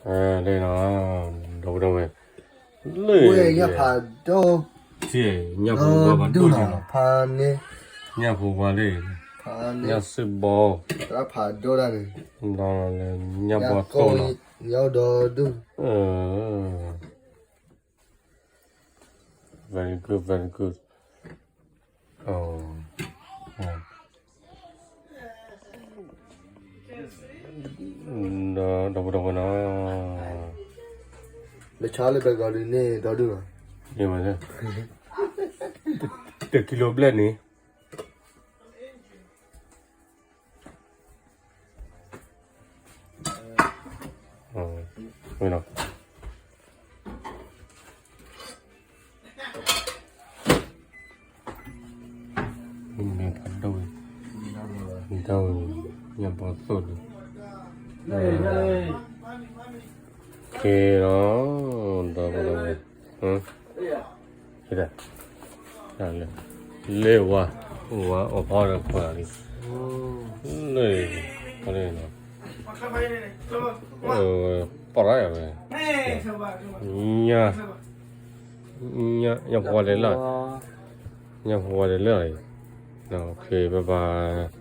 လၢနီၤ, ဒီပုၢ်ဒီဝဲၢ်, လၢညၣ်ဖးဒိၣ်, ညၣ်ဖိဝါဖးဒိၣ်နီၤ, ဖးန့ၣ်, ညၣ်ဖိဝါလၢ, ညၣ်စံၣ်ဘီ, ဖးဒိၣ်ဒၣ်န့ၣ်, ဒီးလၢညၣ်ဘီသိၣ်နီၤ, ညၣ်ဒီဒူၣ် very good, very good. ဒီပုၢ်ဒီဝဲၢ်နီၤ, လၢဆါလၢဘဲကီးဒုးန့ၣ်ဒီဒူၣ်လီၤ, တကံလိဘျဲၣ်န့ၣ် ဝဲနီၤ, ဖးဒိၣ်ဝဲ, ဒ်ဝဲ, ညၣ်ဘီသိၣ်န့ၣ်, ကဲလီၤ, ဒီပုၢ်ဒီဝဲၢ်, လဲၤဝါ, ဝါအီၣ်ဖီဒီးပှၤလံ, လၢ, ပှၤရၣ်ယၤဝဲ, ညၣ်, ညၣ်ဖိဝါလဲၤလၢ, ညၣ်ဖိဝါလဲၤလၢအံၤ, ဘၣ်ဘၣ်